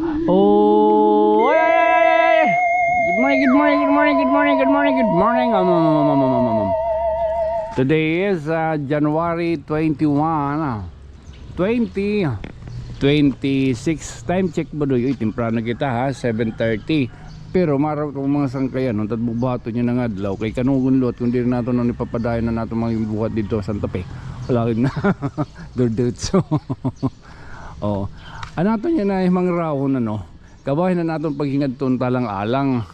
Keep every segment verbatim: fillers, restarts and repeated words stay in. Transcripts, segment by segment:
Oh, ay, ay, ay, ay, ay. Good morning, good morning, good morning, good morning, good morning, good morning. Um, um, um, um, um, um, um, um. Today is, uh, January twenty-one, ah, twenty twenty-six. Time check ba, Doy? Uy, temprano kita, ha, seven thirty. Pero maraw ko mga sangkayan, no, tat bubuhaton niya nga adlaw. Kay kanugon liwat, kun diri naton, no, ipapadayon na naton mga buhat didto ha Santa Fe. Wala rin na. Durdutso. Oh. An aton yana himangrawon, ano, kabahin an aton paghingadto han Talang-alang.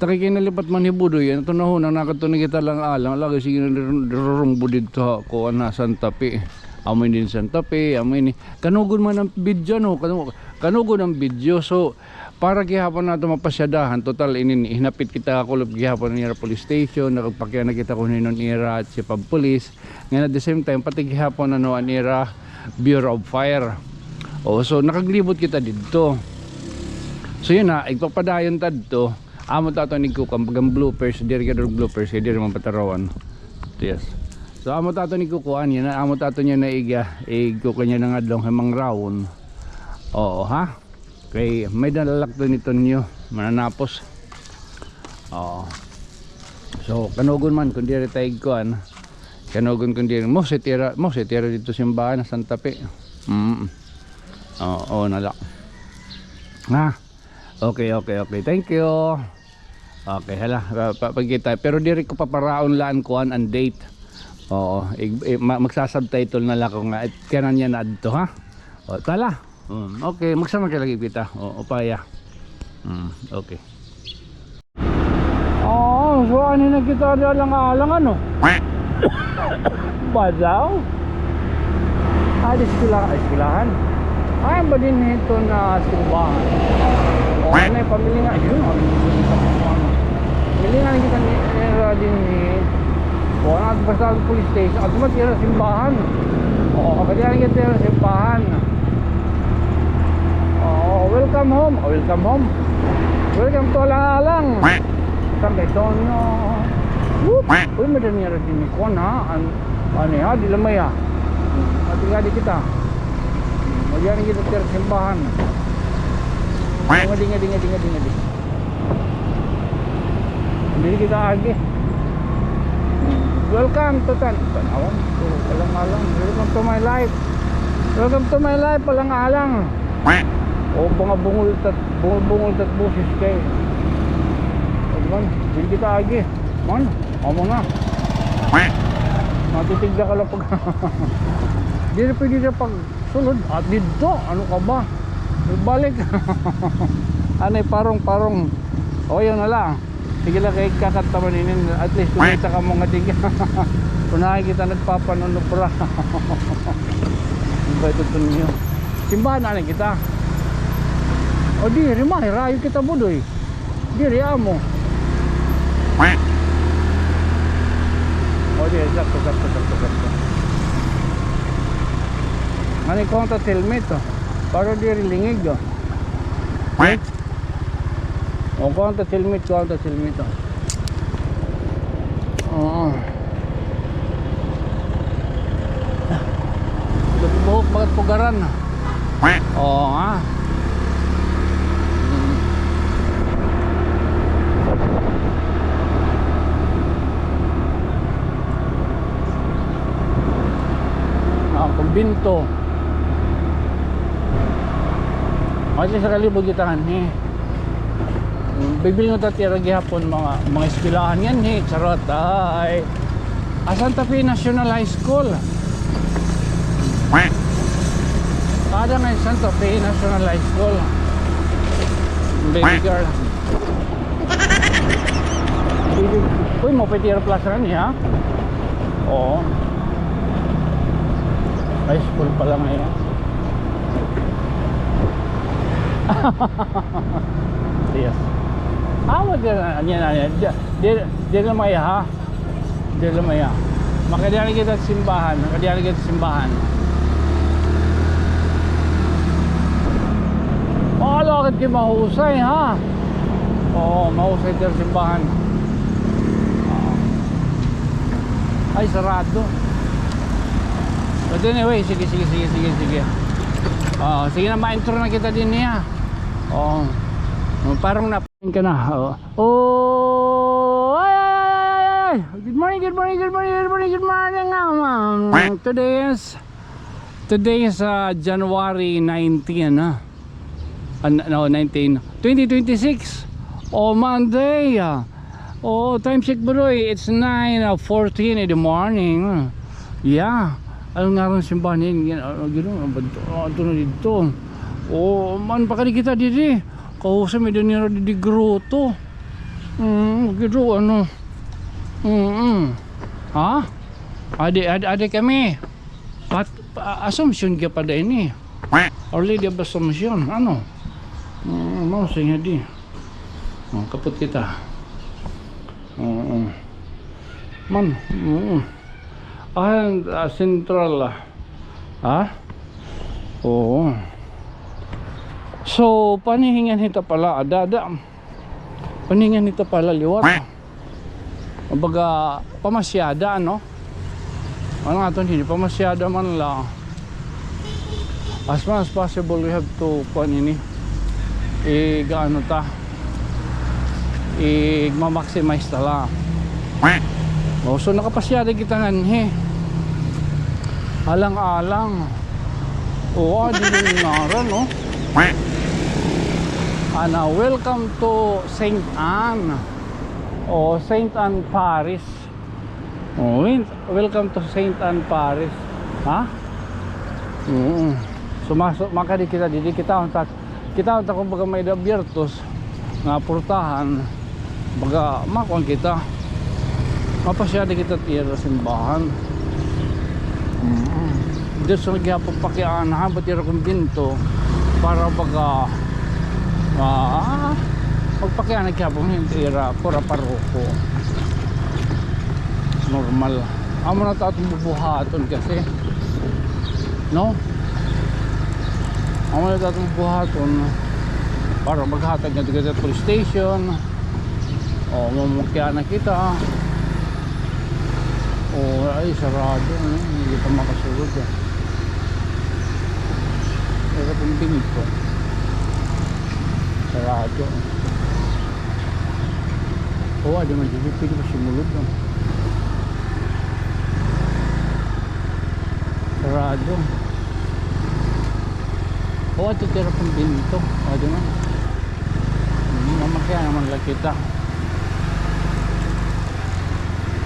Takay kay nalipat man hi Budoy, an aton nahunang nakadto na kita Talang-alang, lagi sige na nirurumbo didto ha kuan ha Santa Fe. Amo ini Santa Fe, amo ini. Kanugon man an video, no? Kanu-, kanugon an video. So, para gihapon naton mapasyadahan, total inin, hinapit kita kulop gihapon nira police station, nakagpakiana kita kun hin-o an ira chief of police. Ngan at the same time, pati gihapon, ano, an ira Bureau of Fire. O, so, nakaglibot kita didto. So, yun na, igpapadayon ta didto. Amo ta aton igkukuan, pag an bloopers, diri ka diri bloopers, kay diri man patarawan. Yes. So, amo ta aton igkukuan, yun na, amo ta aton yana iga, igkukuan yana nga adlaw, himangrawon. Oo, ha? Kay may-ada la la ito niton niyo, mananapos. Oo. So, kanugon man, kun diri ta igkuan, kanugon kun diri, mao sa tira, mao sa tira didto simbahan, Santa Fe. Mm. Oo, oo na la. Ha? Okay, okay, okay. Thank you. Okay, hala, pa-, pa-, pagkita. Pero diri ko paparaon la an kuan, an date. Oo, ig-, i-, ma-, magsasubtitle na la ko nga, it-, kanan yana adto, ha? O, tala. Mm, okay, magsama ka lagi kita. O, upaya. Mm, okay. Oo, so ano na kita Talang-alang, ano? Badaw? Ah, di eskwela-, eskwelahan. Ay, ba din ito na simbahan? O, ano yung pamili nga? Yun, ano yung simbahan? Pamili nga kita ni, era din ni, o, ano, basta ang police station. At matira simbahan. O, pwede lang kita simbahan. Oh, welcome home. Oh, welcome home. Welcome to Alang-alang. San Antonio. Whoop. Uy, madani ra din ni kuan, ha? An-, ano, ha? Di lamay, ha? Mati nga di kita. Madani kita tira simbahan. Ngadi, ngadi, ngadi, ngadi, ngadi. Diri kita agi. Welcome to Tan-, Tanawang. To Alang-alang. Welcome to my life. Welcome to my life, Alang-alang. O, mga bungol tat-, bungol-bungol tat boses kay. Ayun man, diri kita agi. Man, amo na. Matitigda ka la pag-, diri pwede siya pagsulod. At didto, ano ka ba? Balik. Anay, parong, parong. O, yun na la. Sige la, kay kakanta man inin. At least, kumita ka mga tig-, unahin kita nagpapanunubra. Ano ba ito, Tonyo? Simbahan na kita. O, diri, mahirayo kita, Budoy. Diri, amo. O, diri, sakto, sakto, sakto, sakto. Ngani ko ta helmet, o. Para diri lingig, o. O, kuha ta helmet, kuha ta helmet, o. Oo. Buhok, bakit pugaran? Oo nga. Ah, kumbento. At least nakalibot kita nganhi. Bibilngot ta tira gihapon mga, mga eskwelahan nganhi, charot, ay. Ah, Santa Fe National High School. Ada nga Santa Fe National High School. Baby girl. Uy, mao pa tira plaza niya. Oo. High school pa la ngayon. Yes. Ah, wala na, niya na, niya. Di, di, di na maya, ha? Di na maya. Makadali kita simbahan, makadali kita simbahan. Oh, lakad kay mahusay, ha? Oo, mahusay diri simbahan. Oo. Ay, sarado. But anyway, sige, sige, sige, sige, sige. Oo, sige na, ma-intro na kita dinhi, ha. Oh, parang napain ka na. Oh. Oh, ay, ay, ay, ay, ay, ay. Good morning, good morning, good morning, good morning, good morning. Um, today is, today is, uh, January nineteen, ah. An-, no, nineteen, twenty twenty-six. Oh, Monday, ah. Oh, time check, Budoy. It's nine, uh, fourteen in the morning. Yeah. Ano nga rin simbahan yun? Yan, ano, gino, ano ba ito? Oh, ito na dito. Oh, man, pakadi kita didi. Kahusa may danira didi groto. Mm, gino, ano. Mm, mm. Ha? Adi, adi, adi kami. Pat-, pa-, Assumption ka pa da ini. Our Lady of Assumption, ano? Mm, ano, sige, di. Oh, kapot kita. Oo. Man, oo. Ah, ah, central, ah. Ha? Oo. So, panihingan hita pala, ada, ada. Panihingan hita pala liwat. Baga, pamasyada, no? Ano nga ito, hindi pamasyada man la. As much as possible, we have to, kuan ini, ig-ano ta, igma-maximize ta la. Oh, so nakapasyada kita nganhi. Alang-alang. Oh, adi na rin, no? Ana, welcome to Saint Anne. Oh, Saint Anne Parish. Oh, win-, welcome to Saint Anne Parish. Ha? Oo. So, maso-, makadi kita didi, kita unta, kita unta kung baga may abiertos nga purtahan, baga makuan kita. Mapasyada kita it ira simbahan. Mm. Diri sa nagyapon pakianahan, ba't ira kumbento para baga, ah, magpakiana gihapon hin ira kura paroko. Normal. Amo na ta aton bubuhaton kasi. No? Amo na ta aton bubuhaton para maghatag na kita police station. O, mamukiana kita. O, ay, sarado, eh. Hindi kita makasulod, eh. Pero kung binito, sarado. O, adi man, didi pwede pa sumulod, no? Sarado. O, ato tira pang binto. O, di man. Hmm, mamakya naman la kita.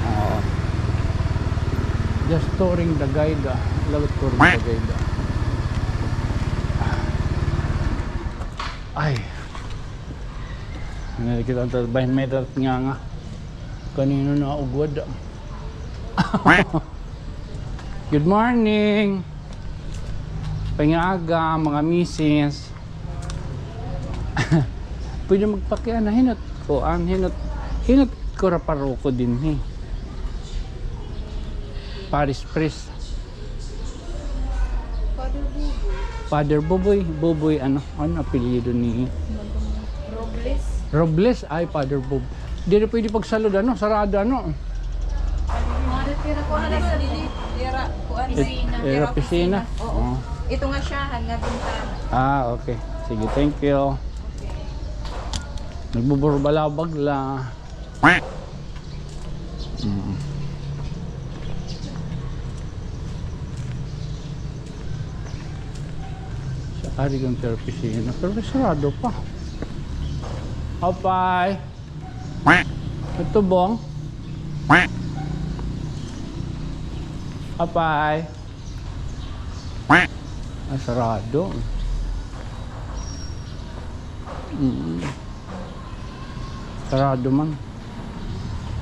Oo. Just touring the guide, ah. Love it, touring the guide, ah. Ay. Ano, kita ang talbay, may dat nga nga. Kanino na ugwad, ah. Good morning. Pangaga, mga misis. Pwede magpakiana, hinot ko, an hinot, hinot ko ra paroko dinhi. Parish priest. Father Buboy. Father Buboy, Buboy, ano, ano apelyido ni? Robles. Robles, ay, Father Bub. Diri pwede pagsalod, ano, sarado, ano. Ano, tira ko na sa dili. Tira, kuan, It-, tira piscina. Oo. Oh. Ito nga siya, nga bintana. Ah, okay. Sige, thank you. Okay. Nagbuburbalabag la. Mm. Sa ari kang therapist, eh, pero sarado pa. Apay. Ito, Bong. Apay. Ah, sarado. Mm. Sarado man.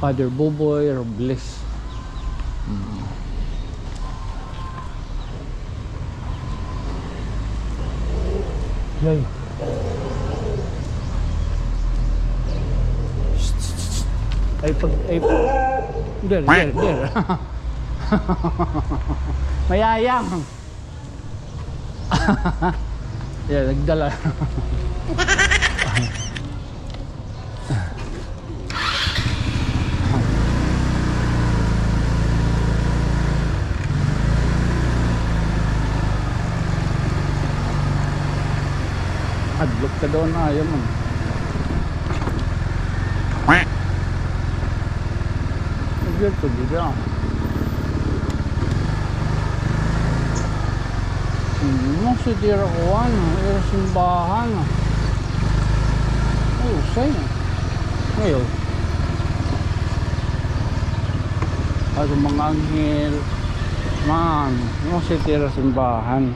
Father Buboy Robles. Mm. Yay. Ay, pag, ay, pag, there, there, there. Mayayang. Yan, nagdala. Hadlok Doon na, ayaw mo. Diretso, diretso. Hmm, si tira kuan, ira simbahan. Ay, usay. Ngayon. Ay, mga anghel. Man, si tira simbahan.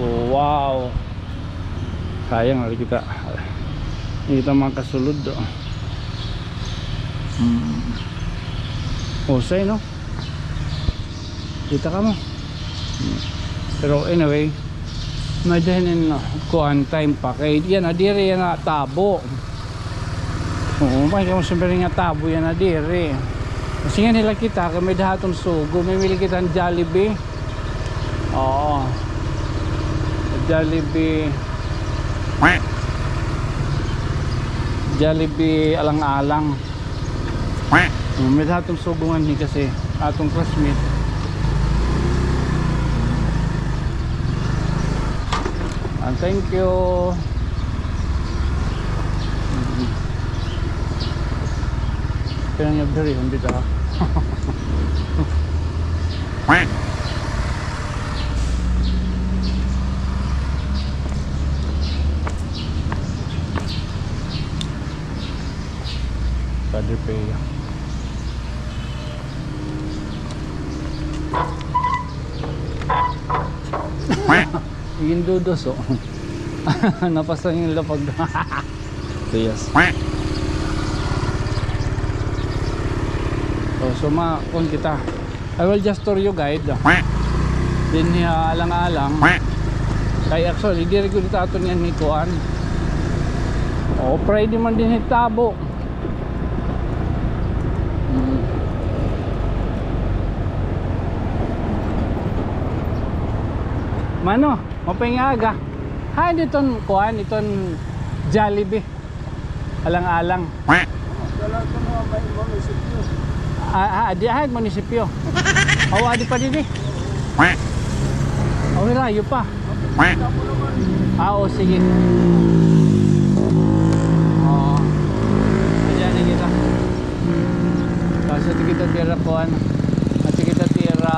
Oh, wow. Sayang, ari kita. Kita mga kasulod, oh. Hmm. Usay, no? Kita ka mo. Pero anyway, may dahin in, uh, kuan time pa. Kay yana, diri yana tabo. Oo, may kamo siyempre nga tabo yana diri. Kasi nga nila kita, kay may dahaton sugo, may mili kita ng Jollibee. Oo. Jollibee. Jollibee alang-alang. Mm, may dahaton sugo nganhi kasi atong classmate. And thank you. Mm. Kaya nga very humble, ha? Padre Pea. Yung dudos, oh. Napasa yung lapag. So, yes. So, suma, kun kita. I will just tour you guide. Dinhi ha alang-alang. Kay actually, diri ko dito ato niyan ni kuan. Oh, Friday man dinhi tabo. Hmm. Mano, mapingaga. Hay, diton kuan, iton Jollibee. Alang-alang. Dala ko na may munisipyo. Ah, ah, di, ah, munisipyo. Aw, adi pa didi. Aw, hirayo pa. Ah, o, sige. Oo. Ayan, nakita. Kaso di kita tira kuan. At di kita tira.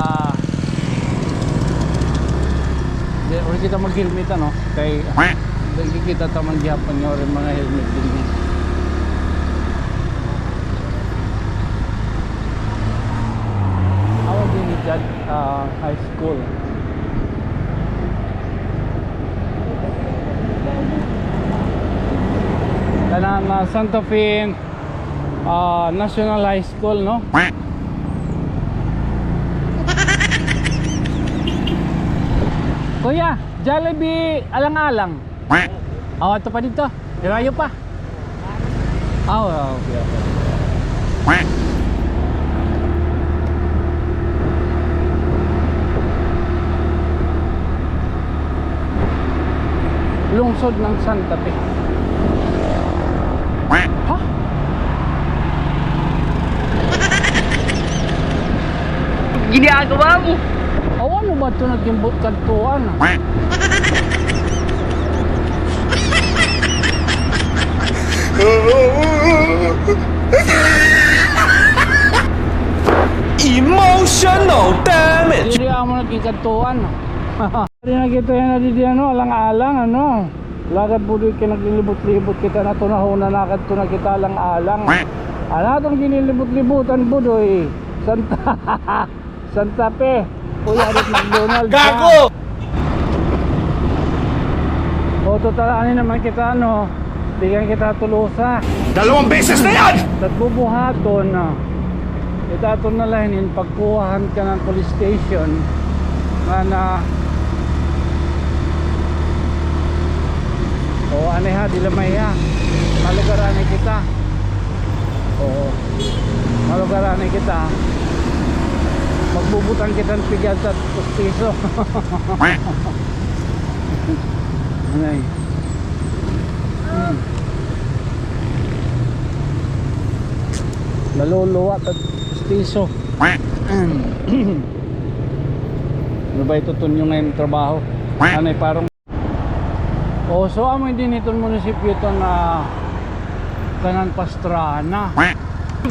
Di, uli kita mag-helmet, ano? Kay, di kita taman gihapon nga uli mga helmet din, eh. Awa din ni Jad, ah, High School. Kanang, ah, Santa Fe, ah, National High School, no? Kuya, Jollibee alang-alang. Aw, ato pa dito. Hirayo pa. Aw, okay, okay. Lungsod ng Santa Fe. Ha? Ginagawa mo? Aw, ano ba ito naging but kadtuan? Emotional damage. Diri amo naging kadtuan. Diri na kita yana didi, ano, alang-alang, ano. Lagad, Budoy, kay naglilibot-libot kita, natunahon na nakadto na kita alang-alang. Ano atong ginilibot-libutan, Budoy? Santa, Santa Fe. Uy, arit McDonald's, ha? Gago! O, total, ani naman kita, ano, di kan kita Tolosa. Dalawang beses na yan! Nagbubuhaton, no? Ita aton na la hin pagkuha han kanan police station. Nga na, o, ani ha, di la mahiya. Malugar ani kita. Oo. Malugar ani kita. Magbubutang kita hin pigyan sa pustiso. Anay. Hmm. Naluluwa ta pustiso. Ano ba ito, Tunyo, ngayon trabaho? Anay, parang O, so amo dinhi iton munisipyo iton, ah, kanan Pastrana.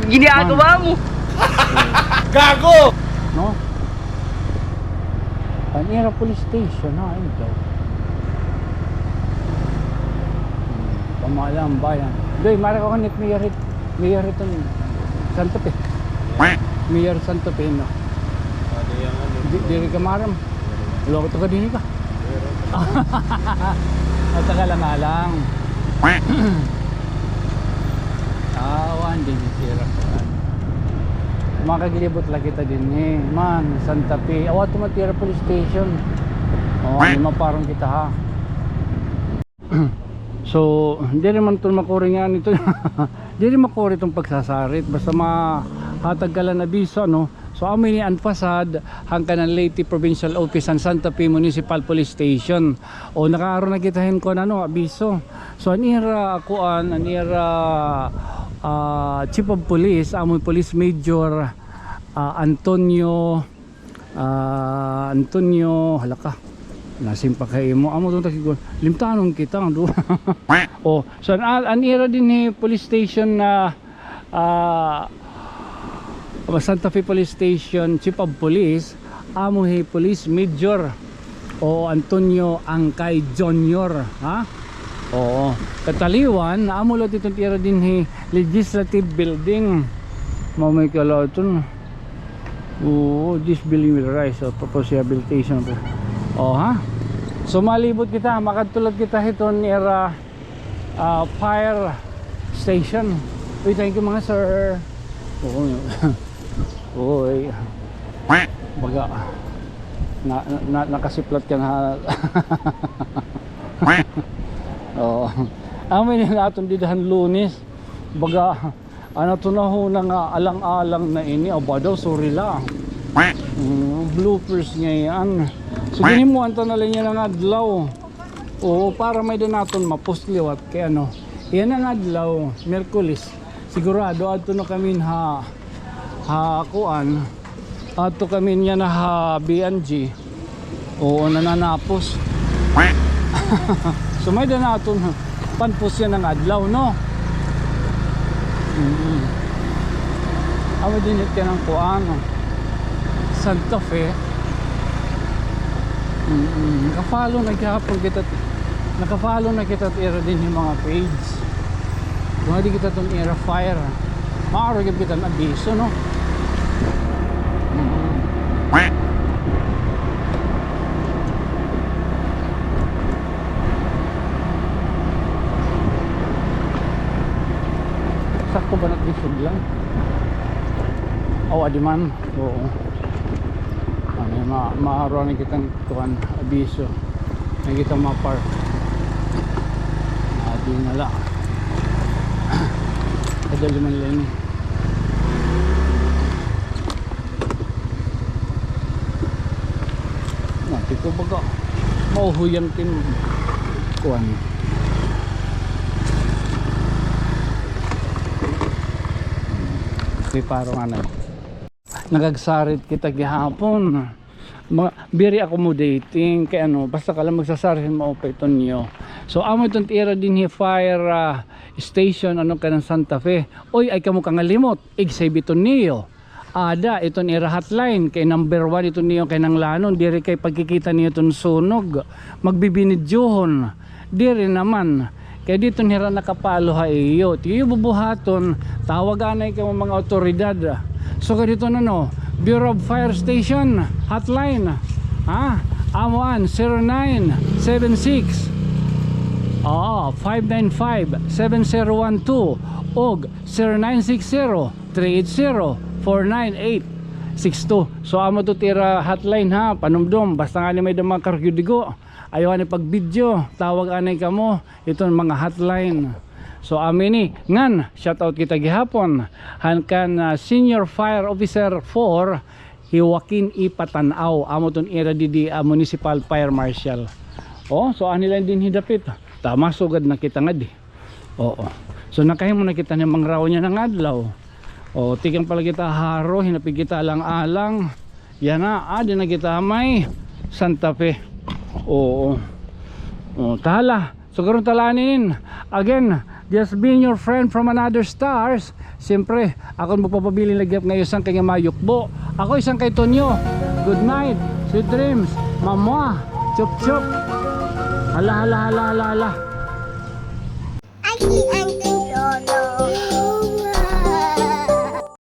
Ginagawa mo. Gago! No? An ira police station, ha, ito. Hmm, pamahalaan bayan. Doy, mara ko kanit mayor hit, mayor hiton Santa Fe. Mayor Santa Fe, no? Di, diri ka maram. Wala ko taga dinhi ka. At taga lang alang. Awan, dinhi tira ko. Makaglibot la kita dinhi man, Santa Fe. Awa, tumatira police station. O, di maparang kita, ha. So, diri man ton makuri nga nito. Diri makuri ton pagsasarit. Basta mahatag ka lang abiso, ano. So, amo ini an facade han kanan Leyte Provincial Office han Santa Fe Municipal Police Station. O, nakaaro na kita hin kuan, ano, abiso. So, an ira, kuan, an ira, ah, Chief of Police, amo Police Major, ah, Antonio, ah, Antonio, hala ka. Nasimpak ha imo. Amo tong takiguan. Limtanon kita, do. O, so, an, an ira dinhi police station na ah, Santa Fe Police Station Chief of Police, amo hi Police Major o Antonio Angkay Junior, ha? Oo. Kataliwan, amo la iton tira dinhi Legislative Building. Mao may kalaton. Oo, this building will rise, o, proposed rehabilitation. O, ha? So, malibot kita, makadto la kita hiton ira ah, fire station. Uy, thank you, mga sir. Oo. Uy. Baga. Na, na, nakasiplat ka na. Oo. Amo ini an aton dida han Lunes. Baga, an aton hunahuna nga alang-alang na ini. Aba daw, sorry la. Mm, bloopers ngay-an. So, ginhimoan ta na la niyan nga adlaw. Oo, para may-ada naton ma-post liwat kay ano, yana nga adlaw, Miyerkules. Sigurado adto na kami ha, ha kuan, adto kami niyan ha B N G. Oo, nananapos. So, may-ada naton pan-post yana nga adlaw, no? Mm. Amo dinhi kanan kuan, Santa Fe. Mm, naka-follow na gihapon kita, naka-follow na kita ira dinhi mga page. Kung di kita ton ira fire, maaro gyud kita na abiso, no? Mm. Sakto ba na lisod lang? Aw, adi man. Oo. Ano, ma-, maaruan na kita hin kuan, abiso. Nga kita ma-park. Adi na la. Kadali man la ini. Mati ko baga mauhuyan tin kuan. May parang ano. Nakagsarit kita gihapon. Mga, very accommodating kay ano, basta ka lang magsasarit, maupay iton iyo. So, amo iton tira dinhi fire, ah, station, ano, kanan Santa Fe. Oy, ay kamo kangalimot, igsave iton niyo. Ada iton ira hotline, kay number one iton niyo kinahanglanon, diri kay pagkikita niyo iton sunog, magbibinidyohon. Diri naman. Kay didto hira nakapalo ha iyo. Tiyo bubuhaton, tawag anay kamo mga awtoridad. Sugad hiton ano, Bureau of Fire Station hotline. Ha? Amo an zero nine seven six, oo, five nine five, seven zero one two og zero nine six zero, three eight zero, four nine eight six two. So, amo to tira hotline, ha, panumdom. Basta ngani may-ada mga karuyag digo, ayaw anay pag-video, tawag anay kamo iton mga hotline. So, amo ini, ngan, shout out kita gihapon han kan, ah, Senior Fire Officer four, hi Joaquin E. Patanaw, amo ton ira didi, ah, Municipal Fire Marshal. Oh, so, anhi la dinhi dapit. Tama, sugad na kita ngadi. Oo. So, nakahimo na kita hin mga raw niyan nga adlaw. O, tikang pa la kita ha Jaro, hinapig kita alang-alang. Yana, adi na kita ha may Santa Fe. Oo. O, ta hala. Siguro tala inin. Again, just being your friend from another stars. Siyempre, ako magpapabilin la gihap nga iyo sangkay nga mayukbo. Ako iyo sangkay Tonyo. Good night. Sweet dreams. Mamwa. Chup chup. Hala, hala, hala, hala, hala.